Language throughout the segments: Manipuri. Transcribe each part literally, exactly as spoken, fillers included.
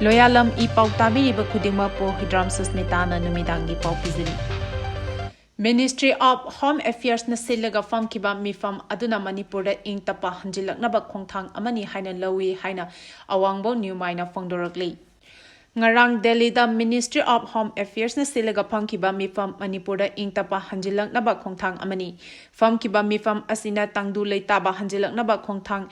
ꯂꯣꯌꯥꯂꯝ ꯏ ꯄꯥꯎ ꯇꯥꯕꯤꯔꯤꯕ ꯈꯨꯗꯤꯡꯃꯛꯄꯨ ꯍꯤꯗ꯭ꯔꯥꯝ ꯁꯨꯁꯃꯤꯇꯥꯅ ꯅꯨꯃꯤꯗꯥꯡꯒꯤ ꯄꯥꯎ ꯄꯤꯖꯔꯤ꯫ Ministry of Home Affairsꯅ ꯁꯤꯜꯂꯒ ꯐꯝꯈꯤꯕ ꯃꯤꯐꯝ ꯑꯗꯨꯅ ꯃꯅꯤꯄꯨꯔꯗ ꯏꯪ ꯇꯞꯄ ꯍꯟꯖꯤꯜꯂꯛꯅꯕ ꯈꯣꯡꯊꯥꯡ ꯑꯃꯅꯤ ꯍꯥꯏꯅ ꯂꯧꯏ ꯍꯥꯏꯅ ꯑꯋꯥꯡꯕꯧ ꯅ꯭ꯌꯨꯃꯥꯏꯅ ꯐꯣꯡꯗꯣꯔꯛꯂꯤ꯫ ꯉꯔꯥꯡ ꯗꯦꯜꯂꯤꯗ Ministry of Home Affairsꯅ ꯁꯤꯜꯂꯒ ꯐꯝꯈꯤꯕ ꯃꯤꯐꯝ ꯃꯅꯤꯄꯨꯔꯗ ꯏꯪ ꯇꯞꯄ ꯍꯟꯖꯤꯜꯂꯛꯅꯕ ꯈꯣꯡꯊꯥꯡ ꯑꯃꯅꯤ꯫ ꯐꯝꯈꯤꯕ ꯃꯤꯐꯝ ꯑꯁꯤꯅ ꯇꯪꯗꯨ ꯂꯩꯇꯥꯕ ꯍꯟꯖꯤꯜꯂꯛꯅꯕ ꯈꯣꯡꯊꯥꯡ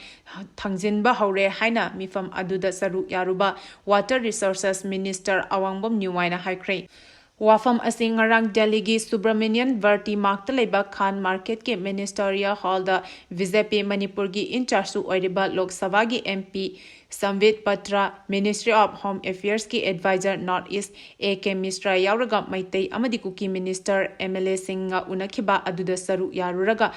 ꯊꯥꯡꯖꯤꯟꯕ ꯍꯧꯔꯦ ꯍꯥꯏꯅ ꯃꯤꯐꯝ ꯑꯗꯨꯗ ꯁꯔꯨꯛ ꯌꯥꯔꯨꯕ Water Resources Minister ꯑꯋꯥꯡꯕꯝ ꯅ꯭ꯌꯨꯃꯥꯏꯅ ꯍꯥꯏꯈ꯭ꯔꯦ꯫ ꯋꯥꯐꯝ ꯑꯁꯤ ꯉꯔꯥꯡ ꯗꯦꯜꯂꯤꯒꯤ Subramanian Bharti ꯃꯥꯔꯛꯇ ꯂꯩꯕ ꯈꯥꯟ ꯃꯥꯔꯀꯦꯠꯀꯤ Ministerial Hallꯗ BJP ꯃꯅꯤꯄꯨꯔꯒꯤ in chargeꯁꯨ ꯑꯣꯏꯔꯤꯕ ꯂꯣꯛ ꯁꯚꯥꯒꯤ MP ꯁꯝꯕꯤꯠ Patra, Ministry of Home Affairsꯀꯤ Advisor North East A K ꯃꯤꯁ꯭ꯔꯥ ꯌꯥꯎꯔꯒ ꯃꯩꯇꯩ ꯑꯃꯗꯤ ꯀꯨꯀꯤ Minister, MLAꯁꯤꯡꯒ ꯎꯅꯈꯤꯕ ꯑꯗꯨꯗ ꯁꯔꯨꯛ ꯌꯥꯔꯨꯔꯒ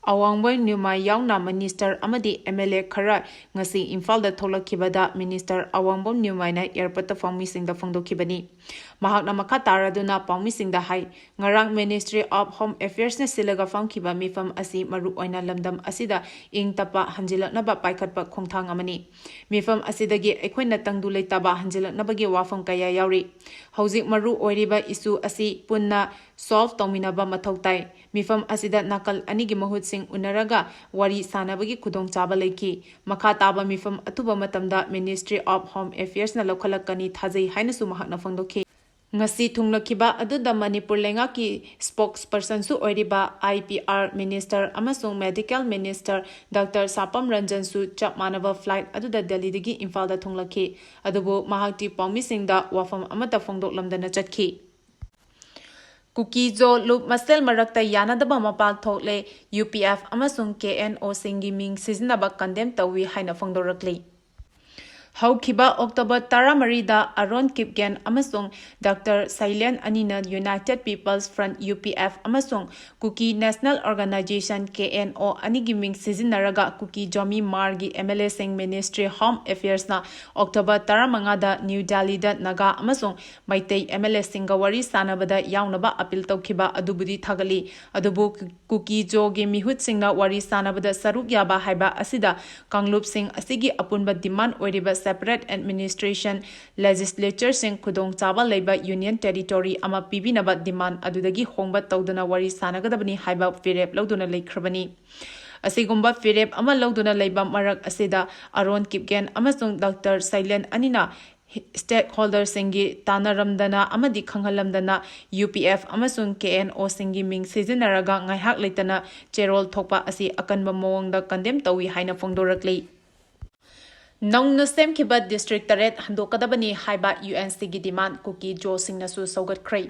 ꯑꯋꯥꯡꯕꯝ ꯅ꯭ꯌꯨꯃꯥꯏ ꯌꯥꯎꯅ Minister ꯑꯃꯗꯤ MLA ꯈꯔ ꯉꯁꯤ ꯏꯝꯐꯥꯜꯗ ꯊꯣꯛꯂꯛꯈꯤꯕꯗ Minister ꯑꯋꯥꯡꯕꯝ ꯅ꯭ꯌꯨꯃꯥꯏꯅ airportꯇ ꯐꯥꯎꯃꯤꯁꯤꯡꯗ ꯐꯣꯡꯗꯣꯛꯈꯤꯕꯅꯤ꯫ ꯃꯍꯥꯛꯅ ꯃꯈꯥ ꯇꯥꯔꯗꯨꯅ ꯄꯥꯎꯃꯤꯁꯤꯡꯗ ꯍꯥꯏ, ꯉꯔꯥꯡ Ministry of Home Affairsꯅ ꯁꯤꯜꯂꯒ ꯐꯝꯈꯤꯕ ꯃꯤꯐꯝ ꯑꯁꯤ ꯃꯔꯨꯑꯣꯏꯅ ꯂꯝꯗꯝ ꯑꯁꯤꯗ ꯏꯪ ꯇꯞꯄ ꯍꯟꯖꯤꯜꯂꯛꯅꯕ ꯄꯥꯏꯈꯠꯄ ꯈꯣꯡꯊꯥꯡ ꯑꯃꯅꯤ꯫ ꯃꯤꯐꯝ ꯑꯁꯤꯗꯒꯤ ꯑꯩꯈꯣꯏꯅ ꯇꯪꯗꯨ ꯂꯩꯇꯥꯕ ꯍꯟꯖꯤꯜꯂꯛꯅꯕꯒꯤ ꯋꯥꯐꯝ ꯀꯌꯥ ꯌꯥꯎꯔꯤ꯫ ꯍꯧꯖꯤꯛ ꯃꯔꯨ ꯑꯣꯏꯔꯤꯕ issue ꯑꯁꯤ ꯄꯨꯟꯅ solve ꯇꯧꯃꯤꯟꯅꯕ ꯃꯊꯧ ꯇꯥꯏ꯫ ꯃꯤꯐꯝ ꯑꯁꯤꯗ ꯅꯥꯀꯜ ꯑꯅꯤꯒꯤ ꯃꯍꯨꯠꯁꯤꯡ ꯎꯅꯔꯒ ꯋꯥꯔꯤ ꯁꯥꯅꯕꯒꯤ ꯈꯨꯗꯣꯡꯆꯥꯕ ꯂꯩꯈꯤ꯫ ꯃꯈꯥ ꯇꯥꯕ ꯃꯤꯐꯝ ꯑꯊꯨꯕ ꯃꯇꯝꯗ Ministry of Home Affairsꯅ ꯂꯧꯈꯠꯂꯛꯀꯅꯤ ꯊꯥꯖꯩ ꯍꯥꯏꯅꯁꯨ ꯃꯍꯥꯛꯅ ꯐꯣꯡꯗꯣꯛꯈꯤ꯫ ꯉꯁꯤ ꯊꯨꯡꯂꯈꯤꯕ ꯑꯗꯨꯗ ꯃꯅꯤꯄꯨꯔ ꯂꯩꯉꯥꯛꯀꯤ spokespersonꯁꯨ ꯑꯣꯏꯔꯤꯕ IPR Minister ꯑꯃꯁꯨꯡ Medical Minister Doctor ꯁꯥꯄꯝ ꯔꯟꯖꯟꯁꯨ ꯆꯞ ꯃꯥꯟꯅꯕ flight ꯑꯗꯨꯗ ꯗꯦꯜꯂꯤꯗꯒꯤ ꯏꯝꯐꯥꯜꯗ ꯊꯨꯡꯂꯛꯈꯤ꯫ ꯑꯗꯨꯕꯨ ꯃꯍꯥꯛꯇꯤ ꯄꯥꯎꯃꯤꯁꯤꯡꯗ ꯋꯥꯐꯝ ꯑꯃꯠꯇ ꯐꯣꯡꯗꯣꯛꯂꯝꯗꯅ ꯆꯠꯈꯤ꯫ ꯀꯨꯀꯤ-ꯖꯣ ꯂꯨꯞ ꯃꯁꯦꯜ ꯃꯔꯛꯇ ꯌꯥꯅꯗꯕ ꯃꯄꯥ ꯊꯣꯛꯂꯦ, UPF ꯑꯃꯁꯨꯡ KNOꯁꯤꯡꯒꯤ ꯃꯤꯡ ꯁꯤꯖꯤꯟꯅꯕ condemn ꯇꯧꯏ ꯍꯥꯏꯅ ꯐꯣꯡꯗꯣꯔꯛꯂꯤ꯫ ꯍꯧꯈꯤꯕ October ꯇꯔꯥꯃꯔꯤꯗ ꯑꯔꯣꯟ ꯀꯤꯞꯒꯦꯟ ꯑꯃꯁꯨꯡ Doctor ꯁꯩꯂꯦꯟ ꯑꯅꯤꯅ United People's Front, UPF, ꯑꯃꯁꯨꯡ Kuki National Organisation, KNO, ꯑꯅꯤꯒꯤ ꯃꯤꯡ ꯁꯤꯖꯤꯟꯅꯔꯒ ꯀꯨꯀꯤ ꯖꯣꯃꯤ ꯃꯥꯔꯒꯤ MLAꯁꯤꯡ Ministry Home Affairsꯅ October ꯇꯔꯥꯃꯉꯥꯗ ꯅ꯭ꯌꯨ ꯗꯦꯜꯂꯤꯗ ꯅꯥꯒꯥ ꯑꯃꯁꯨꯡ ꯃꯩꯇꯩ MLAꯁꯤꯡꯒ ꯋꯥꯔꯤ ꯁꯥꯅꯕꯗ ꯌꯥꯎꯅꯕ appeal ꯇꯧꯈꯤꯕ ꯑꯗꯨꯕꯨꯗꯤ ꯊꯥꯒꯠꯂꯤ꯫ ꯑꯗꯨꯕꯨ ꯀꯨꯀꯤ-ꯖꯣꯒꯤ ꯃꯤꯍꯨꯠꯁꯤꯡꯅ ꯋꯥꯔꯤ ꯁꯥꯅꯕꯗ ꯁꯔꯨꯛ ꯌꯥꯕ ꯍꯥꯏꯕ ꯑꯁꯤꯗ ꯀꯥꯡꯂꯨꯞꯁꯤꯡ ꯑꯁꯤꯒꯤ ꯑꯄꯨꯟꯕ demand ꯑꯣꯏꯔꯤꯕ separate administration legislatureꯁꯤꯡ ꯈꯨꯗꯣꯡꯆꯥꯕ ꯂꯩꯕ union territory ꯑꯃ ꯄꯤꯕꯤꯅꯕ demand ꯑꯗꯨꯗꯒꯤ ꯍꯣꯡꯕ ꯇꯧꯗꯅ ꯋꯥꯔꯤ ꯁꯥꯟꯅꯒꯗꯕꯅꯤ ꯍꯥꯏꯕ ꯐꯤꯔꯦꯞ ꯂꯧꯗꯨꯅ ꯂꯩꯈ꯭ꯔꯕꯅꯤ꯫ ꯑꯁꯤꯒꯨꯝꯕ ꯐꯤꯔꯦꯞ ꯑꯃ ꯂꯧꯗꯨꯅ ꯂꯩꯕ ꯃꯔꯛ ꯑꯁꯤꯗ ꯑꯔꯣꯟ ꯀꯤꯞꯒꯦꯟ ꯑꯃꯁꯨꯡ ꯗꯥꯛꯇꯔ ꯁꯩꯂꯦꯟ ꯑꯅꯤꯅ stakeholderꯁꯤꯡꯒꯤ ꯇꯥꯟꯅꯔꯝꯗꯅ ꯑꯃꯗꯤ ꯈꯪꯍꯜꯂꯝꯗꯅ UPF ꯑꯃꯁꯨꯡ KNOꯁꯤꯡꯒꯤ ꯃꯤꯡ ꯁꯤꯖꯤꯟꯅꯔꯒ ꯉꯥꯏꯍꯥꯛ ꯂꯩꯇꯅ ꯆꯦꯔꯣꯜ ꯊꯣꯛꯄ ꯑꯁꯤ ꯑꯀꯟꯕ ꯃꯑꯣꯡꯗ condemn ꯇꯧꯏ ꯍꯥꯏꯅ ꯐꯣꯡꯗꯣꯔꯛꯂꯤ꯫ ꯅꯧꯅ ꯁꯦꯝꯈꯤꯕ district ꯇꯔꯦꯠ ꯍꯟꯗꯣꯛꯀꯗꯕꯅꯤ ꯍꯥꯏꯕ UNCꯒꯤ demand ꯀꯨꯀꯤ ꯖꯣꯁꯤꯡꯅꯁꯨ ꯁꯧꯒꯠꯈ꯭ꯔꯦ꯫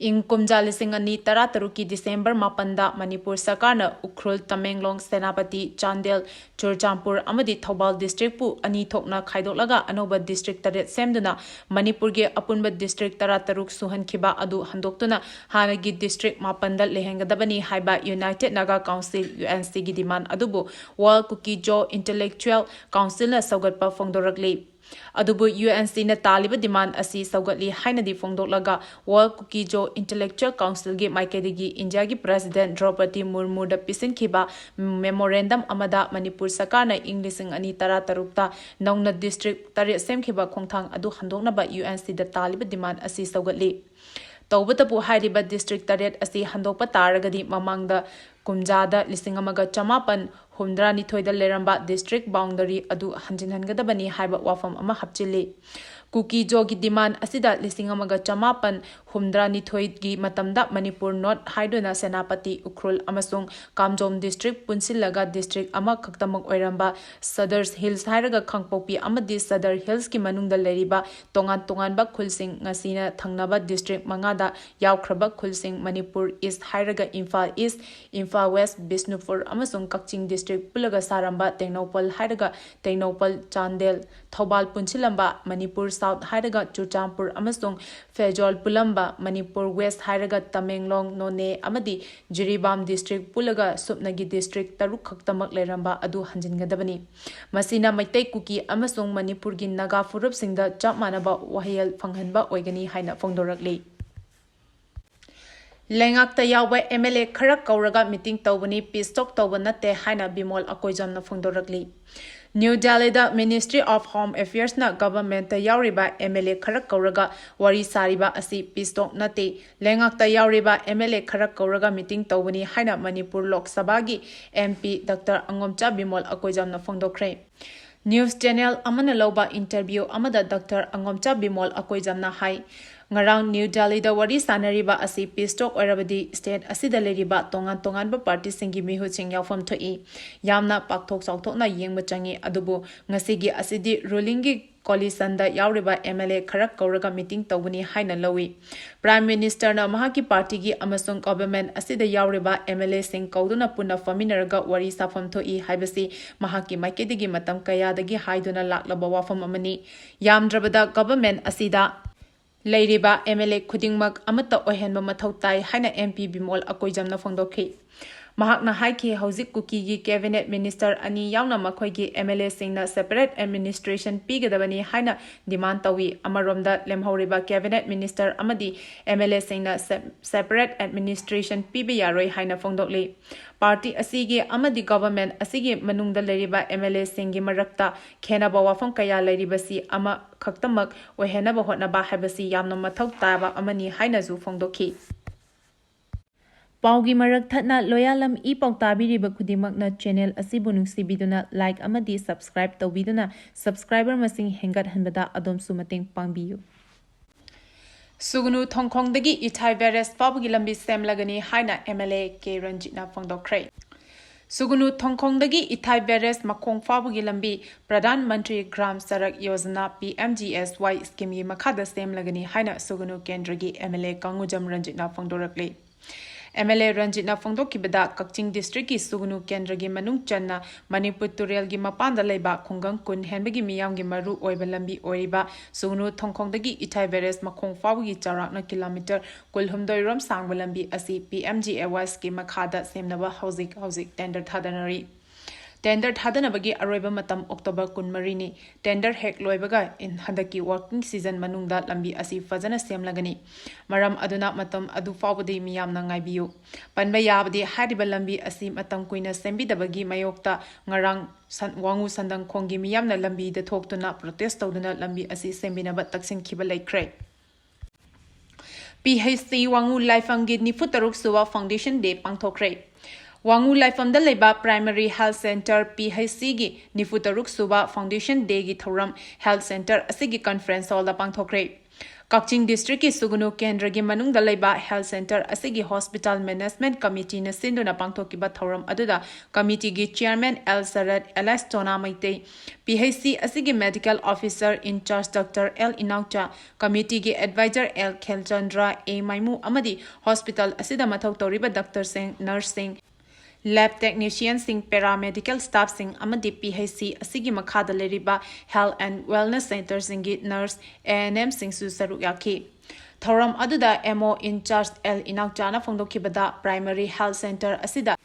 ꯏꯪ ꯀꯨꯝꯖꯥ ꯂꯤꯁꯤꯡ ꯑꯅꯤ ꯇꯔꯥꯇꯔꯨꯛꯀꯤ December ꯃꯥꯄꯟꯗ ꯃꯅꯤꯄꯨꯔ ꯁꯔꯀꯥꯔꯅ ꯎꯈ꯭ꯔꯨꯜ, ꯇꯃꯦꯡꯂꯣꯡ, ꯁꯦꯅꯥꯄꯇꯤ, ꯆꯥꯟꯗꯦꯜ, ꯆꯨꯔꯆꯥꯟꯄꯨꯔ ꯑꯃꯗꯤ ꯊꯧꯕꯥꯜ districtꯄꯨ ꯑꯅꯤ ꯊꯣꯛꯅ ꯈꯥꯏꯗꯣꯛꯂꯒ ꯑꯅꯧꯕ district ꯇꯔꯦꯠ ꯁꯦꯝꯗꯨꯅ ꯃꯅꯤꯄꯨꯔꯒꯤ ꯑꯄꯨꯟꯕ district ꯇꯔꯥꯇꯔꯨꯛ ꯁꯨꯍꯟꯈꯤꯕ ꯑꯗꯨ ꯍꯟꯗꯣꯛꯇꯨꯅ ꯍꯥꯟꯅꯒꯤ district ꯃꯥꯄꯟꯗ ꯂꯩꯍꯟꯒꯗꯕꯅꯤ ꯍꯥꯏꯕ United Naga Council, UNCꯒꯤ demand ꯑꯗꯨꯕꯨ World Kuki Zo Intellectual Councilꯅ ꯁꯧꯒꯠꯄ ꯐꯣꯡꯗꯣꯔꯛꯂꯤ꯫ ꯑꯗꯨꯕꯨ UNCꯅ ꯇꯥꯜꯂꯤꯕ demand ꯑꯁꯤ ꯁꯧꯒꯠꯂꯤ ꯍꯥꯏꯅꯗꯤ ꯐꯣꯡꯗꯣꯛꯂꯒ, World Kuki Zo Intellectual Councilꯒꯤ ꯃꯥꯏꯀꯩꯗꯒꯤ ꯏꯟꯗꯤꯌꯥꯒꯤ President ꯗ꯭ꯔꯧꯄꯗꯤ ꯃꯨꯔꯃꯨꯗ ꯄꯤꯁꯤꯟꯈꯤꯕ memorandum ꯑꯃꯗ ꯃꯅꯤꯄꯨꯔ ꯁꯔꯀꯥꯔꯅ ꯏꯪ ꯂꯤꯁꯤꯡ ꯑꯅꯤ ꯇꯔꯥꯇꯔꯨꯛꯇ ꯅꯧꯅ district ꯇꯔꯦꯠ ꯁꯦꯝꯈꯤꯕ ꯈꯣꯡꯊꯥꯡ ꯑꯗꯨ ꯍꯟꯗꯣꯛꯅꯕ UNCꯗ ꯇꯥꯜꯂꯤꯕ demand ꯑꯁꯤ ꯁꯧꯒꯠꯂꯤ꯫ ꯇꯧꯕꯇꯕꯨ ꯍꯥꯏꯔꯤꯕ district ꯇꯔꯦꯠ ꯑꯁꯤ ꯍꯟꯗꯣꯛꯄ ꯇꯥꯔꯒꯗꯤ ꯃꯃꯥꯡꯗ ꯀꯨꯝꯖꯥꯗ ꯂꯤꯁꯤꯡ ꯑꯃꯒ ꯆꯃꯥꯄꯟ ꯍꯨꯝꯗ꯭ꯔꯥꯅꯤꯊꯣꯏꯗ ꯂꯩꯔꯝꯕ district boundary ꯑꯗꯨ ꯍꯟꯖꯤꯟꯍꯟꯒꯗꯕꯅꯤ ꯍꯥꯏꯕ ꯋꯥꯐꯝ ꯑꯃ ꯍꯥꯞꯆꯤꯜꯂꯤ꯫ ꯀꯨꯀꯤ ꯖꯣꯒꯤ demand ꯑꯁꯤꯗ ꯂꯤꯁꯤꯡ ꯑꯃꯒ ꯆꯃꯥꯄꯟ ꯍꯨꯝꯗ꯭ꯔꯥꯅꯤꯊꯣꯏꯒꯤ ꯃꯇꯝꯗ ꯃꯅꯤꯄꯨꯔ North ꯍꯥꯏꯗꯨꯅ ꯁꯦꯅꯥꯄꯇꯤ, ꯎꯈ꯭ꯔꯨꯜ ꯑꯃꯁꯨꯡ ꯀꯥꯝꯖꯣꯝ district ꯄꯨꯟꯁꯤꯜꯂꯒ district ꯑꯃꯈꯛꯇꯃꯛ ꯑꯣꯏꯔꯝꯕ Sadar Hills ꯍꯥꯏꯔꯒ ꯀꯥꯡꯄꯣꯛꯄꯤ ꯑꯃꯗꯤ Sadar Hillsꯀꯤ ꯃꯅꯨꯡꯗ ꯂꯩꯔꯤꯕ ꯇꯣꯉꯥꯟ ꯇꯣꯉꯥꯟꯕ ꯈꯨꯜꯁꯤꯡ, ꯉꯁꯤꯅ ꯊꯪꯅꯕ district ꯃꯉꯥꯗ ꯌꯥꯎꯈ꯭ꯔꯕ ꯈꯨꯜꯁꯤꯡ ꯃꯅꯤꯄꯨꯔ East ꯍꯥꯏꯔꯒ ꯏꯝꯐꯥꯜ East, ꯏꯝꯐꯥꯜ West, ꯕꯤꯁꯅꯨꯄꯨꯔ ꯑꯃꯁꯨꯡ ꯀꯛꯆꯤꯡ district ꯄꯨꯜꯂꯒ ꯁꯥꯔꯝꯕ ꯇꯦꯡꯅꯧꯄꯜ ꯍꯥꯏꯔꯒ ꯇꯦꯡꯅꯧꯄꯜ, ꯆꯥꯟꯗꯦꯜ, ꯊꯧꯕꯥꯜ ꯄꯨꯟꯁꯤꯜꯂꯝꯕ ꯃꯅꯤꯄꯨꯔ South ꯍꯥꯏꯔꯒ ꯆꯨꯔꯆꯥꯟꯄꯨꯔ ꯑꯃꯁꯨꯡ ꯐꯦꯖꯣꯜ ꯄꯨꯜꯂꯝꯕ ꯃꯅꯤꯄꯨꯔ West ꯍꯥꯏꯔꯒ ꯇꯃꯦꯡꯂꯣꯡ, ꯅꯣꯅꯦ ꯑꯃꯗꯤ ꯖꯤꯔꯤꯕꯥꯝ district ꯄꯨꯜꯂꯒ ꯁꯨꯞꯅꯒꯤ district ꯇꯔꯨꯛ ꯈꯛꯇꯃꯛ ꯂꯩꯔꯝꯕ ꯑꯗꯨ ꯍꯟꯖꯤꯟꯒꯗꯕꯅꯤ꯫ ꯃꯁꯤꯅ ꯃꯩꯇꯩ, ꯀꯨꯀꯤ ꯑꯃꯁꯨꯡ ꯃꯅꯤꯄꯨꯔꯒꯤ ꯅꯥꯒꯥ ꯐꯨꯔꯨꯞꯁꯤꯡꯗ ꯆꯞ ꯃꯥꯟꯅꯕ ꯋꯥꯌꯦꯜ ꯐꯪꯍꯟꯕ ꯑꯣꯏꯒꯅꯤ ꯍꯥꯏꯅ ꯐꯣꯡꯗꯣꯔꯛꯂꯤ꯫ ꯂꯩꯉꯥꯛꯇ ꯌꯥꯎꯕ MLA ꯈꯔ ꯀꯧꯔꯒ meeting ꯇꯧꯕꯅꯤ, peace talk ꯇꯧꯕ ꯅꯠꯇꯦ ꯍꯥꯏꯅ ꯕꯤꯃꯣꯜ ꯑꯀꯣꯏꯖꯝꯅ ꯐꯣꯡꯗꯣꯔꯛꯂꯤ꯫ ꯅ꯭ꯌꯨ ꯗꯦꯜꯂꯤꯗ Ministry of Home Affairsꯅ governmentꯇ ꯌꯥꯎꯔꯤꯕ MLA ꯈꯔ ꯀꯧꯔꯒ ꯋꯥꯔꯤ ꯁꯥꯔꯤꯕ ꯑꯁꯤ peace talk ꯅꯠꯇꯦ꯫ ꯂꯩꯉꯥꯛꯇ ꯌꯥꯎꯔꯤꯕ MLA ꯈꯔ ꯀꯧꯔꯒ meeting ꯇꯧꯕꯅꯤ ꯍꯥꯏꯅ ꯃꯅꯤꯄꯨꯔ ꯂꯣꯛ ꯁꯚꯥꯒꯤ MP Doctor ꯑꯉꯣꯝꯆꯥ Bimol ꯑꯀꯣꯏꯖꯝꯅ ꯐꯣꯡꯗꯣꯛꯈ꯭ꯔꯦ꯫ News channel ꯑꯃꯅ ꯂꯧꯕ interview ꯑꯃꯗ Doctor ꯑꯉꯣꯝꯆꯥ ꯕꯤꯃꯣꯜ ꯑꯀꯣꯏꯖꯝꯅ ꯍꯥꯏ, ꯉꯔꯥꯡ ꯅ꯭ꯌꯨ ꯗꯦꯜꯂꯤꯗ ꯋꯥꯔꯤ ꯁꯥꯟꯅꯔꯤꯕ ꯑꯁꯤ peace talk ꯑꯣꯏꯔꯕꯗꯤ state ꯑꯁꯤꯗ ꯂꯩꯔꯤꯕ ꯇꯣꯉꯥꯟ ꯇꯣꯉꯥꯟꯕ partyꯁꯤꯡꯒꯤ ꯃꯤꯍꯨꯠꯁꯤꯡ ꯌꯥꯎꯐꯝ ꯊꯣꯛꯏ꯫ ꯌꯥꯝꯅ ꯄꯥꯛꯊꯣꯛ ꯆꯥꯎꯊꯣꯛꯅ ꯌꯦꯡꯕ ꯆꯪꯏ, ꯑꯗꯨꯕꯨ ꯉꯁꯤꯒꯤ ꯑꯁꯤꯗꯤ rulingꯒꯤ coalitionꯗ ꯌꯥꯎꯔꯤꯕ MLA ꯈꯔ ꯀꯧꯔꯒ meeting ꯇꯧꯒꯅꯤ ꯍꯥꯏꯅ ꯂꯧꯏ꯫ Prime Ministerꯅ ꯃꯍꯥꯛꯀꯤ partyꯒꯤ ꯑꯃꯁꯨꯡ government ꯑꯁꯤꯗ ꯌꯥꯎꯔꯤꯕ MLAꯁꯤꯡ ꯀꯧꯗꯨꯅ ꯄꯨꯟꯅ ꯐꯝꯃꯤꯟꯅꯔꯒ ꯋꯥꯔꯤ ꯁꯥꯐꯝ ꯊꯣꯛꯏ ꯍꯥꯏꯕꯁꯤ ꯃꯍꯥꯛꯀꯤ ꯃꯥꯏꯀꯩꯗꯒꯤ ꯃꯇꯝ ꯀꯌꯥꯗꯒꯤ ꯍꯥꯏꯗꯨꯅ ꯂꯥꯛꯂꯕ ꯋꯥꯐꯝ ꯑꯃꯅꯤ꯫ ꯌꯥꯝꯗ꯭ꯔꯕꯗ government ꯑꯁꯤꯗ ꯂꯩꯔꯤꯕ MLA ꯈꯨꯗꯤꯡꯃꯛ ꯑꯃꯠꯇ ꯑꯣꯏꯍꯟꯕ ꯃꯊꯧ ꯇꯥꯏ ꯍꯥꯏꯅ MP ꯕꯤꯃꯣꯜ ꯑꯀꯣꯏꯖꯝꯅ ꯐꯣꯡꯗꯣꯛꯈꯤ꯫ ꯃꯍꯥꯛꯅ ꯍꯥꯏꯈꯤ, ꯍꯧꯖꯤꯛ ꯀꯨꯀꯤꯒꯤ cabinet minister ꯑꯅꯤ ꯌꯥꯎꯅ ꯃꯈꯣꯏꯒꯤ MLAꯁꯤꯡꯅ separate administration ꯄꯤꯒꯗꯕꯅꯤ ꯍꯥꯏꯅ demand ꯇꯧꯏ꯫ ꯑꯃꯔꯣꯝꯗ ꯂꯦꯝꯍꯧꯔꯤꯕ cabinet minister ꯑꯃꯗꯤ MLAꯁꯤꯡꯅ se-, separate administration ꯄꯤꯕ ꯌꯥꯔꯣꯏ ꯍꯥꯏꯅ ꯐꯣꯡꯗꯣꯛꯂꯤ꯫ Party ꯑꯁꯤꯒꯤ ꯑꯃꯗꯤ government ꯑꯁꯤꯒꯤ ꯃꯅꯨꯡꯗ ꯂꯩꯔꯤꯕ MLAꯁꯤꯡꯒꯤ ꯃꯔꯛꯇ ꯈꯦꯟꯅꯕ ꯋꯥꯐꯝ ꯀꯌꯥ ꯂꯩꯔꯤꯕꯁꯤ ꯑꯃꯈꯛꯇꯃꯛ ꯑꯣꯏꯍꯟꯅꯕ ꯍꯣꯠꯅꯕ ꯍꯥꯏꯕꯁꯤ ꯌꯥꯝꯅ ꯃꯊꯧ ꯇꯥꯕ ꯑꯃꯅꯤ ꯍꯥꯏꯅꯁꯨ ꯐꯣꯡꯗꯣꯛꯈꯤ꯫ ꯄꯥꯎꯒꯤ ꯃꯔꯛ ꯊꯠꯅ ꯂꯣꯌꯥꯂꯝ ꯏ ꯄꯥꯎ ꯇꯥꯕꯤꯔꯤꯕ ꯈꯨꯗꯤꯡꯃꯛꯅ channel ꯑꯁꯤꯕꯨ ꯅꯨꯡꯁꯤꯕꯤꯗꯨꯅ like ꯑꯃꯗꯤ subscribe ꯇꯧꯕꯤꯗꯨꯅ subscriber ꯃꯁꯤꯡ ꯍꯦꯟꯒꯠꯍꯟꯕꯗ ꯑꯗꯣꯝꯁꯨ ꯃꯇꯦꯡ ꯄꯥꯡꯕꯤꯌꯨ꯫ ꯁꯨꯒꯅꯨ ꯊꯣꯡꯈꯣꯡꯗꯒꯤ ꯏꯊꯥꯏ barrage ꯐꯥꯎꯕꯒꯤ ꯂꯝꯕꯤ ꯁꯦꯝꯂꯒꯅꯤ ꯍꯥꯏꯅ MLA ꯀꯦ ꯔꯟꯖꯤꯠꯅ ꯐꯣꯡꯗꯣꯛꯈ꯭ꯔꯦ꯫ ꯁꯨꯒꯅꯨ ꯊꯣꯡꯈꯣꯡꯗꯒꯤ ꯏꯊꯥꯏ barrage ꯃꯈꯣꯡ ꯐꯥꯎꯕꯒꯤ ꯂꯝꯕꯤ Pradhan Mantri Gram Sadak Yojana, P M G S Y schemeꯒꯤ ꯃꯈꯥꯗ ꯁꯦꯝꯂꯒꯅꯤ ꯍꯥꯏꯅ ꯁꯨꯒꯅꯨ ꯀꯦꯟꯗ꯭ꯔꯒꯤ MLA ꯀꯥꯡꯉꯨꯖꯝ ꯔꯟꯖꯤꯠꯅ ꯐꯣꯡꯗꯣꯔꯛꯂꯤ꯫ MLA ꯔꯟꯖꯤꯠꯅ ꯐꯣꯡꯗꯣꯛꯈꯤꯕꯗ, ꯀꯛꯆꯤꯡ districtꯀꯤ ꯁꯨꯒꯅꯨ ꯀꯦꯟꯗ꯭ꯔꯒꯤ ꯃꯅꯨꯡ ꯆꯟꯅ ꯃꯅꯤꯄꯨꯔ ꯇꯨꯔꯦꯜꯒꯤ ꯃꯄꯥꯟꯗ ꯂꯩꯕ ꯈꯨꯡꯒꯪ ꯀꯨꯟ ꯍꯦꯟꯕꯒꯤ ꯃꯤꯌꯥꯝꯒꯤ ꯃꯔꯨ ꯑꯣꯏꯕ ꯂꯝꯕꯤ ꯑꯣꯏꯔꯤꯕ ꯁꯨꯒꯅꯨ ꯊꯣꯡꯈꯣꯡꯗꯒꯤ ꯏꯊꯥꯏ barrage ꯃꯈꯣꯡ ꯐꯥꯎꯕꯒꯤ ꯆꯥꯎꯔꯥꯛꯅ kilometre ꯀꯨꯟꯍꯨꯝꯗꯣꯏ ꯔꯣꯝ ꯁꯥꯡꯕ ꯂꯝꯕꯤ ꯑꯁꯤ P M G S Yꯒꯤ ꯃꯈꯥꯗ ꯁꯦꯝꯅꯕ ꯍꯧꯖꯤꯛ ꯍꯧꯖꯤꯛ tender ꯊꯥꯗꯅꯔꯤ꯫ Tender ꯊꯥꯗꯅꯕꯒꯤ ꯑꯔꯣꯏꯕ ꯃꯇꯝ October ꯀꯨꯟꯃꯔꯤꯅꯤ꯫ Tender ꯍꯦꯛ ꯂꯣꯏꯕꯒ ꯏꯟ-, ꯍꯟꯗꯛꯀꯤ working season ꯃꯅꯨꯡꯗ ꯂꯝꯕꯤ ꯑꯁꯤ ꯐꯖꯅ ꯁꯦꯝꯂꯒꯅꯤ꯫ ꯃꯔꯝ ꯑꯗꯨꯅ ꯃꯇꯝ ꯑꯗꯨ ꯐꯥꯎꯕꯗꯤ ꯃꯤꯌꯥꯝꯅ ꯉꯥꯏꯕꯤꯌꯨ꯫ ꯄꯟꯕ ꯌꯥꯕꯗꯤ ꯍꯥꯏꯔꯤꯕ ꯂꯝꯕꯤ ꯑꯁꯤ ꯃꯇꯝ ꯀꯨꯏꯅ ꯁꯦꯝꯕꯤꯗꯕꯒꯤ ꯃꯥꯌꯣꯛꯇ ꯉꯔꯥꯡ ꯁꯟ-, ꯋꯥꯉꯨ ꯁꯟꯗꯪꯈꯣꯡꯒꯤ ꯃꯤꯌꯥꯝꯅ ꯂꯝꯕꯤꯗ ꯊꯣꯛꯇꯨꯅ protest ꯇꯧꯗꯨꯅ ꯂꯝꯕꯤ ꯑꯁꯤ ꯁꯦꯝꯕꯤꯅꯕ ꯇꯛꯁꯤꯟꯈꯤꯕ ꯂꯩꯈ꯭ꯔꯦ꯫ P H C ꯋꯥꯉꯨ ꯂꯥꯏꯐꯝꯒꯤ ꯅꯤꯐꯨ ꯇꯔꯨꯛ ꯁꯨꯕ Foundation Day ꯄꯥꯡꯊꯣꯛꯈ꯭ꯔꯦ꯫ ꯋꯥꯉꯨ ꯂꯥꯏꯐꯝꯗ ꯂꯩꯕ Primary Health Center, P H C ꯒꯤ ꯅꯤꯐꯨ ꯇꯔꯨꯛ ꯁꯨꯕ Foundation Day ꯒꯤ ꯊꯧꯔꯝ Health Center ꯑꯁꯤꯒꯤ Conference Hall ꯗ ꯄꯥꯡꯊꯣꯛꯈ꯭ꯔꯦ꯫ ꯀꯛꯆꯤꯡ district ꯀꯤ ꯁꯨꯒꯅꯨ ꯀꯦꯟꯗ꯭ꯔꯒꯤ ꯃꯅꯨꯡꯗ ꯂꯩꯕ Health Center ꯑꯁꯤꯒꯤ Hospital Management Committee ꯅ ꯁꯤꯟꯗꯨꯅ ꯄꯥꯡꯊꯣꯛꯈꯤꯕ ꯊꯧꯔꯝ ꯑꯗꯨꯗ committee ꯒꯤ Chairman L ꯁꯔꯠ, L S ꯆꯣꯅꯥ Meitei, P H C ꯑꯁꯤꯒꯤ Medical Officer in charge Doctor L Inaocha, committee ꯒꯤ Advisor L ꯈꯦꯜꯆꯟꯗ꯭ꯔ, A ꯃꯥꯏꯃꯨ ꯑꯃꯗꯤ hospital ꯑꯁꯤꯗ ꯃꯊꯧ ꯇꯧꯔꯤꯕ doctor ꯁꯤꯡ, nurse ꯁꯤꯡ, lab technician ꯁꯤꯡ, paramedical staff ꯁꯤꯡ ꯑꯃꯗꯤ P H C ꯑꯁꯤꯒꯤ ꯃꯈꯥꯗ ꯂꯩꯔꯤꯕ Health and Wellness Center ꯁꯤꯡꯒꯤ nurse, A N M ꯁꯤꯡꯁꯨ ꯁꯔꯨꯛ ꯌꯥꯈꯤ꯫ ꯊꯧꯔꯝ ꯑꯗꯨꯗ M O in charge L ꯏꯅꯥꯎꯆꯥꯅ ꯐꯣꯡꯗꯣꯛꯈꯤꯕꯗ, Primary Health Center ꯑꯁꯤꯗ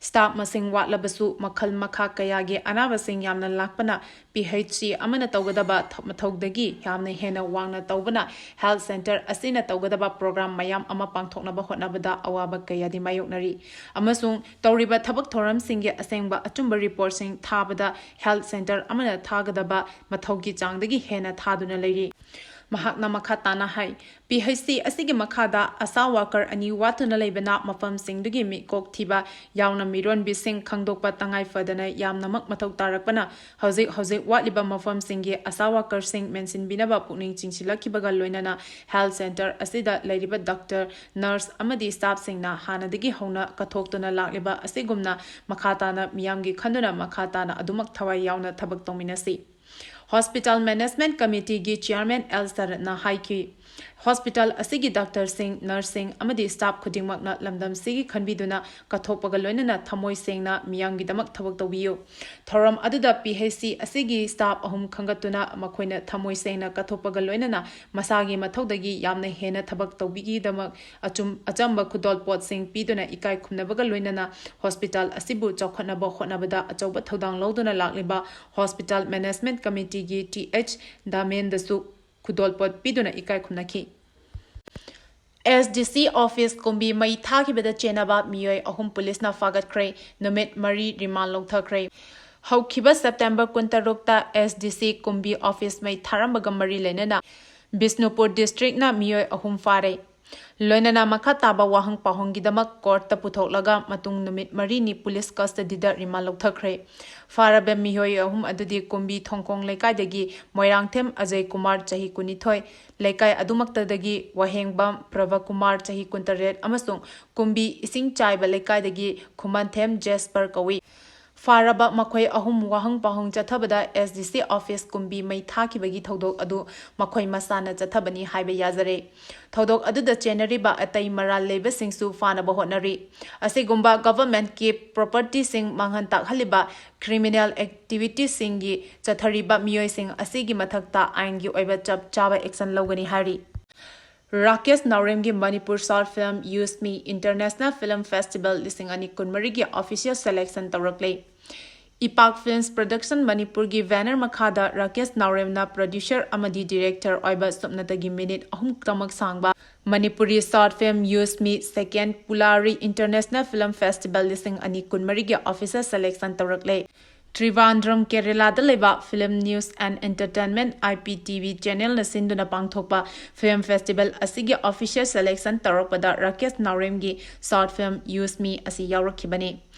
staff ꯃꯁꯤꯡ ꯋꯥꯠꯂꯕꯁꯨ ꯃꯈꯜ ꯃꯈꯥ ꯀꯌꯥꯒꯤ ꯑꯅꯥꯕꯁꯤꯡ ꯌꯥꯝꯅ ꯂꯥꯛꯄꯅ P H C ꯑꯃꯅ ꯇꯧꯒꯗꯕ ꯊ-, ꯃꯊꯧꯗꯒꯤ ꯌꯥꯝꯅ ꯍꯦꯟꯅ ꯋꯥꯡꯅ ꯇꯧꯕꯅ Health Center ꯑꯁꯤꯅ ꯇꯧꯒꯗꯕ program ꯃꯌꯥꯝ ꯑꯃ ꯄꯥꯡꯊꯣꯛꯅꯕ ꯍꯣꯠꯅꯕꯗ ꯑꯋꯥꯕ ꯀꯌꯥꯗꯤ ꯃꯥꯌꯣꯛꯅꯔꯤ ꯑꯃꯁꯨꯡ ꯇꯧꯔꯤꯕ ꯊꯕꯛ ꯊꯧꯔꯝꯁꯤꯡꯒꯤ ꯑꯁꯦꯡꯕ ꯑꯆꯨꯝꯕ report ꯁꯤꯡ ꯊꯥꯕꯗ Health Center ꯑꯃꯅ ꯊꯥꯒꯗꯕ ꯃꯊꯧꯒꯤ ꯆꯥꯡꯗꯒꯤ ꯍꯦꯟꯅ ꯊꯥꯗꯨꯅ ꯂꯩꯔꯤ꯫ ꯃꯍꯥꯛꯅ ꯃꯈꯥ ꯇꯥꯅ ꯍꯥꯏ, P H C ꯑꯁꯤꯒꯤ ꯃꯈꯥꯗ ASHA worker ꯑꯅꯤ ꯋꯥꯠꯇꯨꯅ ꯂꯩꯕꯅ ꯃꯐꯝꯁꯤꯡꯗꯨꯒꯤ ꯃꯤꯀꯣꯛ ꯊꯤꯕ ꯌꯥꯎꯅ ꯃꯤꯔꯣꯟꯕꯤꯁꯤꯡ ꯈꯪꯗꯣꯛꯄ ꯇꯉꯥꯏ ꯐꯗꯅ ꯌꯥꯝꯅꯃꯛ ꯃꯊꯧ ꯇꯥꯔꯛꯄꯅ ꯍꯧꯖꯤꯛ ꯍꯧꯖꯤꯛ ꯋꯥꯠꯂꯤꯕ ꯃꯐꯝꯁꯤꯡꯒꯤ ASHA worker ꯁꯤꯡ ꯃꯦꯟꯁꯤꯟꯕꯤꯅꯕ ꯄꯨꯛꯅꯤꯡ ꯆꯤꯡꯁꯤꯜꯂꯛꯈꯤꯕꯒ ꯂꯣꯏꯅꯅ Health Center ꯑꯁꯤꯗ ꯂꯩꯔꯤꯕ doctor, nurse ꯑꯃꯗꯤ staff ꯁꯤꯡꯅ ꯍꯥꯟꯅꯗꯒꯤ ꯍꯧꯅ ꯀꯠꯊꯣꯛꯇꯨꯅ ꯂꯥꯛꯂꯤꯕ ꯑꯁꯤꯒꯨꯝꯅ ꯃꯈꯥ ꯇꯥꯅ ꯃꯤꯌꯥꯝꯒꯤ ꯈꯟꯗꯨꯅ ꯃꯈꯥ ꯇꯥꯅ ꯑꯗꯨꯃꯛ ꯊꯋꯥꯏ ꯌꯥꯎꯅ ꯊꯕꯛ ꯇꯧꯃꯤꯟꯅꯁꯤ꯫ Hospital Management Committee ꯒꯤ Chairman L ꯁꯔꯠꯅ ꯍꯥꯏꯈꯤ, ꯍꯣꯁꯄꯤꯇꯥꯜ ꯑꯁꯤꯒꯤ ꯗꯥꯛꯇꯔꯁꯤꯡ, ꯅꯔꯁꯁꯤꯡ ꯑꯃꯗꯤ ꯁ꯭ꯇꯥꯐ ꯈꯨꯗꯤꯡꯃꯛꯅ ꯂꯝꯗꯝꯁꯤꯒꯤ ꯈꯟꯕꯤꯗꯨꯅ ꯀꯠꯊꯣꯛꯄꯒ ꯂꯣꯏꯅꯅ ꯊꯃꯣꯏ ꯁꯦꯡꯅ ꯃꯤꯌꯥꯝꯒꯤꯗꯃꯛ ꯊꯕꯛ ꯇꯧꯕꯤꯌꯨ꯫ ꯊꯧꯔꯝ ꯑꯗꯨꯗ ꯄꯤ ꯑꯩꯆ ꯁꯤ ꯑꯁꯤꯒꯤ ꯁ꯭ꯇꯥꯐ ꯑꯍꯨꯝ ꯈꯟꯒꯠꯇꯨꯅ ꯃꯈꯣꯏꯅ ꯊꯃꯣꯏ ꯁꯦꯡꯅ ꯀꯠꯊꯣꯛꯄꯒ ꯂꯣꯏꯅꯅ ꯃꯁꯥꯒꯤ ꯃꯊꯧꯗꯒꯤ ꯌꯥꯝꯅ ꯍꯦꯟꯅ ꯊꯕꯛ ꯇꯧꯕꯤꯒꯤꯗꯃꯛ ꯑꯆꯨꯝ-, ꯑꯆꯝꯕ ꯈꯨꯗꯣꯜꯄꯣꯠꯁꯤꯡ ꯄꯤꯗꯨꯅ ꯏꯀꯥꯏ ꯈꯨꯝꯅꯕꯒ ꯂꯣꯏꯅꯅ ꯍꯣꯁꯄꯤꯇꯥꯜ ꯑꯁꯤꯕꯨ ꯆꯥꯎꯈꯠꯅꯕ ꯍꯣꯠꯅꯕꯗ ꯑꯆꯧꯕ ꯊꯧꯗꯥꯡ ꯂꯧꯗꯨꯅ ꯂꯥꯛꯂꯤꯕ ꯍꯣꯁꯄꯤꯇꯥꯜ ꯃꯦꯅꯦꯖꯃꯦꯟꯠ ꯀꯃꯤꯇꯤꯒꯤ ꯇꯤ ꯑꯩꯆ ꯗꯥꯃꯦꯟꯗꯁꯨ ꯈꯨꯗꯣꯜꯄꯣꯠ ꯄꯤꯗꯨꯅ ꯏꯀꯥꯏ ꯈꯨꯝꯅꯈꯤ꯫ ꯑꯦꯁ ꯗꯤ ꯁꯤ ꯑꯣꯐꯤꯁ ꯀꯨꯝꯕꯤ ꯃꯩ ꯊꯥꯈꯤꯕꯗ ꯆꯦꯟꯅꯕ ꯃꯤꯑꯣꯏ ꯑꯍꯨꯝ ꯄꯨꯂꯤꯁꯅ ꯐꯥꯒꯠꯈ꯭ꯔꯦ, ꯅꯨꯃꯤꯠ ꯃꯔꯤ ꯔꯤꯃꯥꯟ ꯂꯧꯊꯈ꯭ꯔꯦ꯫ ꯍꯧꯈꯤꯕ ꯁꯦꯞꯇꯦꯝꯕꯔ ꯀꯨꯟꯇꯔꯨꯛꯇ ꯑꯦꯁ ꯗꯤ ꯁꯤ ꯀꯨꯝꯕꯤ ꯑꯣꯐꯤꯁ ꯃꯩ ꯊꯥꯔꯝꯕꯒ ꯃꯔꯤ ꯂꯩꯅꯅ ꯕꯤꯁꯅꯨꯄꯨꯔ ꯗꯤꯁꯇ꯭ꯔꯤꯛꯅ ꯃꯤꯑꯣꯏ ꯑꯍꯨꯝ ꯐꯥꯔꯦ꯫ ꯂꯣꯏꯅꯅ ꯃꯈꯥ ꯇꯥꯕ ꯋꯥꯍꯪ ꯄꯥꯎꯍꯪꯒꯤꯗꯃꯛ ꯀꯣꯔꯠꯇ ꯄꯨꯊꯣꯛꯂꯒ ꯃꯇꯨꯡ ꯅꯨꯃꯤꯠ ꯃꯔꯤꯅꯤ ꯄꯨꯂꯤꯁ ꯀꯁꯇꯗꯤꯗ ꯔꯤꯃꯥꯟ ꯂꯧꯊꯈ꯭ꯔꯦ꯫ ꯐꯥꯔꯕ ꯃꯤꯑꯣꯏ ꯑꯍꯨꯝ ꯑꯗꯨꯗꯤ ꯀꯨꯝꯕꯤ ꯊꯣꯡꯈꯣꯡ ꯂꯩꯀꯥꯏꯗꯒꯤ ꯃꯣꯏꯔꯥꯡꯊꯦꯝ ꯑꯖꯌ ꯀꯨꯃꯥꯔ, ꯆꯍꯤ ꯀꯨꯟꯅꯤꯊꯣꯏ, ꯂꯩꯀꯥꯏ ꯑꯗꯨꯃꯛꯇꯗꯒꯤ ꯋꯥꯍꯦꯡꯕꯝ ꯄ꯭ꯔꯚ ꯀꯨꯃꯥꯔ, ꯆꯍꯤ ꯀꯨꯟꯇꯔꯦꯠ, ꯑꯃꯁꯨꯡ ꯀꯨꯝꯕꯤ ꯏꯁꯤꯡ ꯆꯥꯏꯕ ꯂꯩꯀꯥꯏꯗꯒꯤ ꯈꯨꯃꯟꯊꯦꯝ ꯖꯦꯁꯄꯔ ꯀꯧꯏ꯫ ꯐꯥꯔꯕ ꯃꯈꯣꯏ ꯑꯍꯨꯝ ꯋꯥꯍꯪ ꯄꯥꯎꯍꯪ ꯆꯠꯊꯕꯗ ꯑꯦꯁ ꯗꯤ ꯁꯤ ꯑꯣꯐꯤꯁ ꯀꯨꯝꯕꯤ ꯃꯩ ꯊꯥꯈꯤꯕꯒꯤ ꯊꯧꯗꯣꯛ ꯑꯗꯨ ꯃꯈꯣꯏ ꯃꯁꯥꯅ ꯆꯠꯊꯕꯅꯤ ꯍꯥꯏꯕ ꯌꯥꯖꯔꯦ꯫ ꯊꯧꯗꯣꯛ ꯑꯗꯨꯗ ꯆꯦꯟꯅꯔꯤꯕ ꯑꯇꯩ ꯃꯔꯥꯜ ꯂꯩꯕꯁꯤꯡꯁꯨ ꯐꯥꯅꯕ ꯍꯣꯠꯅꯔꯤ꯫ ꯑꯁꯤꯒꯨꯝꯕ ꯒꯚꯔꯟꯃꯦꯟꯠꯀꯤ ꯄ꯭ꯔꯣꯄꯔꯇꯤꯁꯤꯡ ꯃꯥꯡꯍꯟ ꯇꯥꯛꯍꯜꯂꯤꯕ ꯀ꯭ꯔꯤꯃꯤꯅꯦꯜ ꯑꯦꯛꯇꯤꯚꯤꯇꯤꯁꯤꯡꯒꯤ ꯆꯠꯊꯔꯤꯕ ꯃꯤꯑꯣꯏꯁꯤꯡ ꯑꯁꯤꯒꯤ ꯃꯊꯛꯇ ꯑꯥꯏꯟꯒꯤ ꯑꯣꯏꯕ ꯆꯞ ꯆꯥꯕ ꯑꯦꯛꯁꯟ ꯂꯧꯒꯅꯤ ꯍꯥꯏꯔꯤ꯫ ꯔꯥꯀꯦꯁ ꯅꯥꯎꯔꯦꯝꯒꯤ ꯃꯅꯤꯄꯨꯔ ꯁꯣꯔꯠ ꯐꯤꯜꯝ ꯌꯨꯁ ꯃꯤ ꯏꯟꯇꯔꯅꯦꯁꯅꯦꯜ ꯐꯤꯜꯝ ꯐꯦꯁꯇꯤꯚꯦꯜ ꯂꯤꯁꯤꯡ ꯑꯅꯤ ꯀꯨꯟꯃꯔꯤꯒꯤ ꯑꯣꯐꯤꯁꯤꯌꯦꯜ ꯁꯦꯂꯦꯛꯁꯟ ꯇꯧꯔꯛꯂꯦ꯫ ꯏꯄꯥꯛ ꯐꯤꯜꯝꯁ ꯄ꯭ꯔꯣꯗꯛꯁꯟ ꯃꯅꯤꯄꯨꯔꯒꯤ ꯕꯦꯅꯔ ꯃꯈꯥꯗ ꯔꯥꯀꯦꯁ ꯅꯥꯎꯔꯦꯝꯅ ꯄ꯭ꯔꯣꯗ꯭ꯌꯨꯁꯔ ꯑꯃꯗꯤ ꯗꯤꯔꯦꯛꯇꯔ ꯑꯣꯏꯕ ꯁꯨꯞꯅꯇꯒꯤ ꯃꯤꯅꯤꯠ ꯑꯍꯨꯝꯇꯃꯛ ꯁꯥꯡꯕ ꯃꯅꯤꯄꯨꯔꯤ ꯁꯣꯔꯠ ꯐꯤꯜꯝ ꯌꯨꯁ ꯃꯤ second Pulari international film festival ꯂꯤꯁꯤꯡ ꯑꯅꯤ ꯀꯨꯟꯃꯔꯤꯒꯤ ꯑꯣꯐꯤꯁꯤꯌꯦꯜ ꯁꯦꯂꯦꯛꯁꯟ ꯇꯧꯔꯛꯂꯦ꯫ ꯇ꯭ꯔꯤꯚꯥꯟꯗ꯭ꯔꯝ, ꯀꯦꯔꯦꯂꯥꯗ ꯂꯩꯕ film news and entertainment, I P T V, ꯆꯦꯅꯦꯜꯅ ꯁꯤꯟꯗꯨꯅ ꯄꯥꯡꯊꯣꯛꯄ ꯐꯤꯜꯝ ꯐꯦꯁꯇꯤꯚꯦꯜ ꯑꯁꯤꯒꯤ ꯑꯣꯐꯤꯁꯤꯌꯦꯜ ꯁꯦꯂꯦꯛꯁꯟ ꯇꯧꯔꯛꯄꯗ ꯔꯥꯀꯦꯁ ꯅꯥꯎꯔꯦꯝꯒꯤ ꯁꯣꯔꯠ ꯐꯤꯜꯝ ꯌꯨꯁ ꯃꯤ ꯑꯁꯤ ꯌꯥꯎꯔꯛꯈꯤꯕꯅꯤ꯫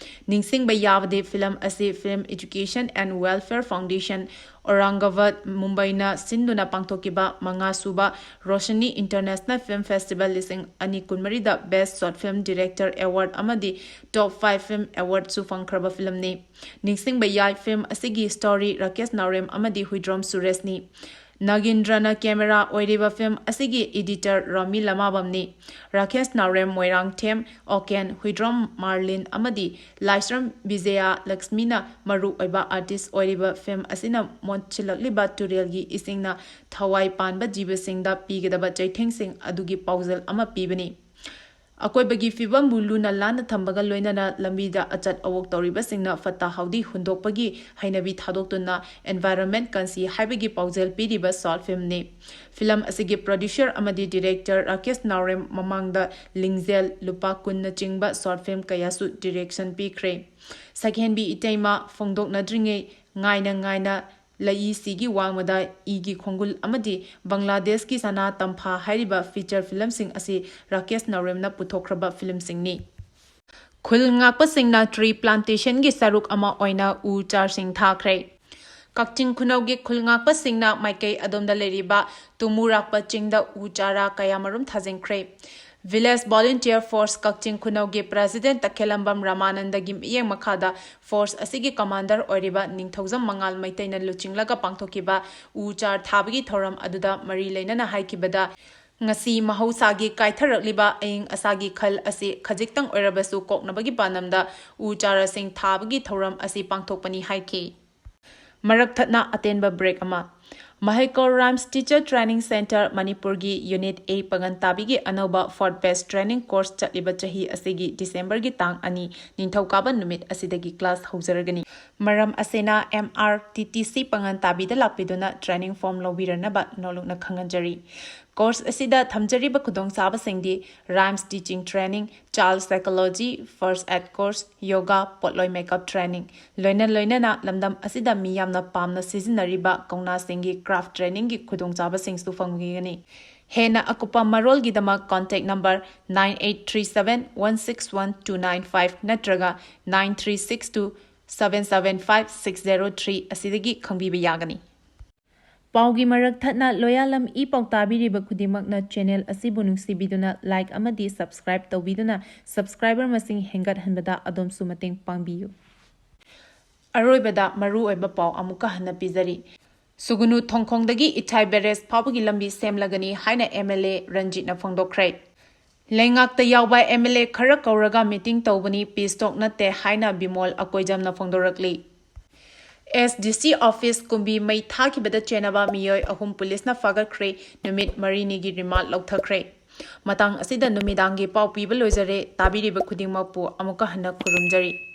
ꯅꯤꯡꯁꯤꯡꯕ ꯌꯥꯕꯗꯤ, ꯐꯤꯜꯝ ꯑꯁꯤ film education and welfare foundation, Aurangabad, ꯃꯨꯝꯕꯩꯅ ꯁꯤꯟꯗꯨꯅ ꯄꯥꯡꯊꯣꯛꯈꯤꯕ ꯃꯉꯥꯁꯨꯕ ꯔꯣꯁꯅꯤ ꯏꯟꯇꯔꯅꯦꯁꯅꯦꯜ ꯐꯤꯜꯝ ꯐꯦꯁꯇꯤꯚꯦꯜ ꯂꯤꯁꯤꯡ ꯑꯅꯤ ꯀꯨꯟꯃꯔꯤꯗ best short film director award ꯑꯃꯗꯤ ꯇꯣꯞ ꯐꯥꯏꯚ ꯐꯤꯜꯝ ꯑꯦꯋꯥꯔꯗꯁꯨ ꯐꯪꯈ꯭ꯔꯕ ꯐꯤꯜꯝꯅꯤ꯫ ꯅꯤꯡꯁꯤꯡꯕ ꯌꯥꯏ, ꯐꯤꯜꯝ ꯑꯁꯤꯒꯤ ꯁ꯭ꯇꯣꯔꯤ ꯔꯥꯀꯦꯁ ꯅꯥꯎꯔꯦꯝ ꯑꯃꯗꯤ ꯍꯨꯏꯗ꯭ꯔꯣꯝ ꯁꯨꯔꯦꯁꯅꯤ꯫ ꯅꯥꯒꯦꯟꯗ꯭ꯔꯅ ꯀꯦꯃꯦꯔꯥ ꯑꯣꯏꯔꯤꯕ ꯐꯤꯂꯝ ꯑꯁꯤꯒꯤ ꯏꯗꯤꯇꯔ ꯔꯣꯃꯤ ꯂꯃꯥꯕꯝꯅꯤ꯫ ꯔꯥꯀꯦꯁ ꯅꯥꯎꯔꯦꯝ, ꯃꯣꯏꯔꯥꯡꯊꯦꯝ, ꯑꯣꯀꯦꯟ, ꯍꯨꯏꯗ꯭ꯔꯣꯝ ꯃꯥꯔꯂꯤꯟ ꯑꯃꯗꯤ ꯂꯥꯏꯁ꯭ꯔꯝ ꯕꯤꯖꯌ ꯂꯛꯁꯃꯤꯅ ꯃꯔꯨ ꯑꯣꯏꯕ ꯑꯥꯔꯇꯤꯁ ꯑꯣꯏꯔꯤꯕ ꯐꯤꯂꯝ ꯑꯁꯤꯅ ꯃꯣꯠꯁꯤꯜꯂꯛꯂꯤꯕ ꯇꯨꯔꯦꯜꯒꯤ ꯏꯁꯤꯡꯅ ꯊꯋꯥꯏ ꯄꯥꯟꯕ ꯖꯤꯕꯁꯤꯡꯗ ꯄꯤꯒꯗꯕ ꯆꯩꯊꯦꯡꯁꯤꯡ ꯑꯗꯨꯒꯤ ꯄꯥꯎꯖꯦꯜ ꯑꯃ ꯄꯤꯕꯅꯤ꯫ ꯑꯀꯣꯏꯕꯒꯤ ꯐꯤꯕꯝꯕꯨ ꯂꯨꯅ ꯂꯥꯟꯅ ꯊꯝꯕꯒ ꯂꯣꯏꯅꯅ ꯂꯝꯕꯤꯗ ꯑꯆꯠ ꯑꯋꯣꯛ ꯇꯧꯔꯤꯕꯁꯤꯡꯅ ꯐꯠꯇ ꯍꯥꯎꯗꯤ ꯍꯨꯟꯗꯣꯛꯄꯒꯤ ꯍꯩꯅꯕꯤ ꯊꯥꯗꯣꯛꯇꯨꯅ environment ꯀꯟꯁꯤ ꯍꯥꯏꯕꯒꯤ ꯄꯥꯎꯖꯦꯜ ꯄꯤꯔꯤꯕ short filmꯅꯤ꯫ ꯐꯤꯂꯝ ꯑꯁꯤꯒꯤ producer ꯑꯃꯗꯤ director ꯔꯥꯀꯦꯁ ꯅꯥꯎꯔꯦꯝ ꯃꯃꯥꯡꯗ ꯂꯤꯡꯖꯦꯜ, ꯂꯨꯄꯥ ꯀꯨꯟꯅꯆꯤꯡꯕ short film ꯀꯌꯥꯁꯨ direction ꯄꯤꯈ꯭ꯔꯦ꯫ ꯁꯛꯍꯦꯟꯕꯤ ꯏꯇꯩꯃ, ꯐꯣꯡꯗꯣꯛꯅꯗ꯭ꯔꯤꯉꯩ ꯉꯥꯏꯅ ꯉꯥꯏꯅ ꯂꯩꯏꯁꯤꯒꯤ ꯋꯥꯡꯃꯗ, ꯏꯒꯤ ꯈꯣꯡꯒꯨꯜ ꯑꯃꯗꯤ ꯕꯪꯒ꯭ꯂꯥꯗꯦꯁꯀꯤ ꯁꯅꯥ ꯇꯝꯐꯥ ꯍꯥꯏꯔꯤꯕ feature filmꯁꯤꯡ ꯑꯁꯤ ꯔꯥꯀꯦꯁ ꯅꯥꯎꯔꯦꯝꯅ ꯄꯨꯊꯣꯛꯈ꯭ꯔꯕ filmꯁꯤꯡꯅꯤ꯫ ꯈꯨꯜ ꯉꯥꯛꯄꯁꯤꯡꯅ tree plantationꯒꯤ ꯁꯔꯨꯛ ꯑꯃ ꯑꯣꯏꯅ ꯎ ꯆꯥꯔꯁꯤꯡ ꯊꯥꯈ꯭ꯔꯦ꯫ ꯀꯛꯆꯤꯡ ꯈꯨꯅꯧꯒꯤ ꯈꯨꯜ ꯉꯥꯛꯄꯁꯤꯡꯅ ꯃꯥꯏꯀꯩ ꯑꯗꯣꯝꯗ ꯂꯩꯔꯤꯕ ꯇꯨꯃꯨꯔꯥꯛꯄ ꯆꯤꯡꯗ ꯎ ꯆꯥꯔꯥ ꯀꯌꯥꯃꯔꯨꯝ ꯊꯥꯖꯤꯟꯈ꯭ꯔꯦ꯫ Village Volunteer Force ꯀꯛꯆꯤꯡ ꯈꯨꯅꯧꯒꯤ president ꯇꯈꯦꯜꯂꯝꯕꯝ ꯔꯃꯥꯅꯟꯗꯒꯤ ꯃꯤꯠꯌꯦꯡ ꯃꯈꯥꯗ force ꯑꯁꯤꯒꯤ commander ꯑꯣꯏꯔꯤꯕ ꯅꯤꯡꯊꯧꯖꯝ ꯃꯉꯥꯜ ꯃꯩꯇꯩꯅ ꯂꯨꯆꯤꯡꯂꯒ ꯄꯥꯡꯊꯣꯛꯈꯤꯕ ꯎ ꯆꯥꯔ ꯊꯥꯕꯒꯤ ꯊꯧꯔꯝ ꯑꯗꯨꯗ ꯃꯔꯤ ꯂꯩꯅꯅ ꯍꯥꯏꯈꯤꯕꯗ, ꯉꯁꯤ ꯃꯍꯧꯁꯥꯒꯤ ꯀꯥꯏꯊꯔꯛꯂꯤꯕ ꯑꯏꯪ ꯑꯁꯥꯒꯤ ꯈꯜ ꯑꯁꯤ ꯈꯖꯤꯛꯇꯪ ꯑꯣꯏꯔꯕꯁꯨ ꯀꯣꯛꯅꯕꯒꯤ ꯄꯥꯟꯗꯝꯗ ꯎ ꯆꯥꯔꯥꯁꯤꯡ ꯊꯥꯕꯒꯤ ꯊꯧꯔꯝ ꯑꯁꯤ ꯄꯥꯡꯊꯣꯛꯄꯅꯤ ꯍꯥꯏꯈꯤ꯫ ꯃꯔꯛ ꯊꯠꯅ ꯑꯇꯦꯟꯕ break ꯑꯃ꯫ ꯃꯍꯩꯀꯣꯜ ꯔꯥꯏꯝꯁ ꯇꯤꯆꯔ ꯇ꯭ꯔꯦꯅꯤꯡ ꯁꯦꯟꯇꯔ ꯃꯅꯤꯄꯨꯔꯒꯤ ꯌꯨꯅꯤꯠ A ꯄꯥꯉꯟ ꯇꯥꯕꯤꯒꯤ ꯑꯅꯧꯕ fourth batch training course ꯆꯠꯂꯤꯕ ꯆꯍꯤ ꯑꯁꯤꯒꯤ ꯗꯤꯁꯦꯝꯕꯔꯒꯤ ꯇꯥꯡ ꯑꯅꯤ, ꯅꯤꯡꯊꯧꯀꯥꯕ ꯅꯨꯃꯤꯠ ꯑꯁꯤꯗꯒꯤ class ꯍꯧꯖꯔꯒꯅꯤ꯫ ꯃꯔꯝ ꯑꯁꯤꯅ M R T T C ꯄꯥꯉꯟ ꯇꯥꯕꯤꯗ ꯂꯥꯛꯄꯤꯗꯨꯅ training form ꯂꯧꯕꯤꯔꯅꯕ ꯅꯣꯜꯂꯨꯛꯅ ꯈꯪꯍꯟꯖꯔꯤ꯫ Course ꯑꯁꯤꯗ ꯊꯝꯖꯔꯤꯕ ꯈꯨꯗꯣꯡꯆꯥꯕꯁꯤꯡꯗꯤ rhymes teaching training, child psychology, first aid course, yoga, ꯄꯣꯠꯂꯣꯏ makeup training, ꯂꯣꯏꯅ ꯂꯣꯏꯅꯅ ꯂꯝꯗꯝ ꯑꯁꯤꯗ ꯃꯤ ꯌꯥꯝꯅ ꯄꯥꯝꯅ ꯁꯤꯖꯤꯟꯅꯔꯤꯕ ꯀꯧꯅꯥꯁꯤꯡꯒꯤ craft trainingꯒꯤ ꯈꯨꯗꯣꯡꯆꯥꯕꯁꯤꯡꯁꯨ ꯐꯪꯕꯤꯒꯅꯤ꯫ ꯍꯦꯟꯅ ꯑꯀꯨꯞꯄ ꯃꯔꯣꯜꯒꯤꯗꯃꯛ contact number nine eight three seven one six one two nine five ꯅꯠꯇ꯭ꯔꯒ nine three six two seven seven five six zero three ꯑꯁꯤꯗꯒꯤ ꯈꯪꯕꯤꯕ ꯌꯥꯒꯅꯤ꯫ ꯄꯥꯎꯒꯤ ꯃꯔꯛ ꯊꯠꯅ ꯂꯣꯌꯥꯂꯝ ꯏ ꯄꯥꯎ ꯇꯥꯕꯤꯔꯤꯕ ꯈꯨꯗꯤꯡꯃꯛꯅ channel ꯑꯁꯤꯕꯨ ꯅꯨꯡꯁꯤꯕꯤꯗꯨꯅ like ꯑꯃꯗꯤ subscribe ꯇꯧꯕꯤꯗꯨꯅ subscriber ꯃꯁꯤꯡ ꯍꯦꯟꯒꯠꯍꯟꯕꯗ ꯑꯗꯣꯝꯁꯨ ꯃꯇꯦꯡ ꯄꯥꯡꯕꯤꯌꯨ꯫ ꯑꯔꯣꯏꯕꯗ ꯃꯔꯨꯑꯣꯏꯕ ꯄꯥꯎ ꯑꯃꯨꯛꯀ ꯍꯟꯅ ꯄꯤꯖꯔꯤ꯫ ꯁꯨꯒꯨꯅꯨ ꯊꯣꯡꯈꯣꯡꯗꯒꯤ ꯏꯊꯥꯏ ꯕꯦꯔꯦꯖ ꯐꯥꯎꯕꯒꯤ ꯂꯝꯕꯤ ꯁꯦꯝꯂꯒꯅꯤ ꯍꯥꯏꯅ MLA ꯔꯟꯖꯤꯠꯅ ꯐꯣꯡꯗꯣꯛꯈ꯭ꯔꯦ꯫ ꯂꯩꯉꯥꯛꯇ ꯌꯥꯎꯕ MLA ꯈꯔ ꯀꯧꯔꯒ meeting ꯇꯧꯕꯅꯤ, peace talk ꯅꯠꯇꯦ ꯍꯥꯏꯅ ꯕꯤꯃꯣꯜ ꯑꯀꯣꯏꯖꯝꯅ ꯐꯣꯡꯗꯣꯔꯛꯂꯤ꯫ SDC office ꯀꯨꯝꯕꯤ ꯃꯩ ꯊꯥꯈꯤꯕꯗ ꯆꯦꯟꯅꯕ ꯃꯤꯑꯣꯏ ꯑꯍꯨꯝ ꯄꯨꯂꯤꯁꯅ ꯐꯥꯒꯠꯈ꯭ꯔꯦ, ꯅꯨꯃꯤꯠ ꯃꯔꯤꯅꯤꯒꯤ remand ꯂꯧꯊꯈ꯭ꯔꯦ꯫ ꯃꯇꯥꯡ ꯑꯁꯤꯗ ꯅꯨꯃꯤꯗꯥꯡꯒꯤ ꯄꯥꯎ ꯄꯤꯕ ꯂꯣꯏꯖꯔꯦ꯫ ꯇꯥꯕꯤꯔꯤꯕ ꯈꯨꯗꯤꯡꯃꯛꯄꯨ ꯑꯃꯨꯛꯀ ꯍꯟꯅ ꯈꯨꯔꯨꯝꯖꯔꯤ꯫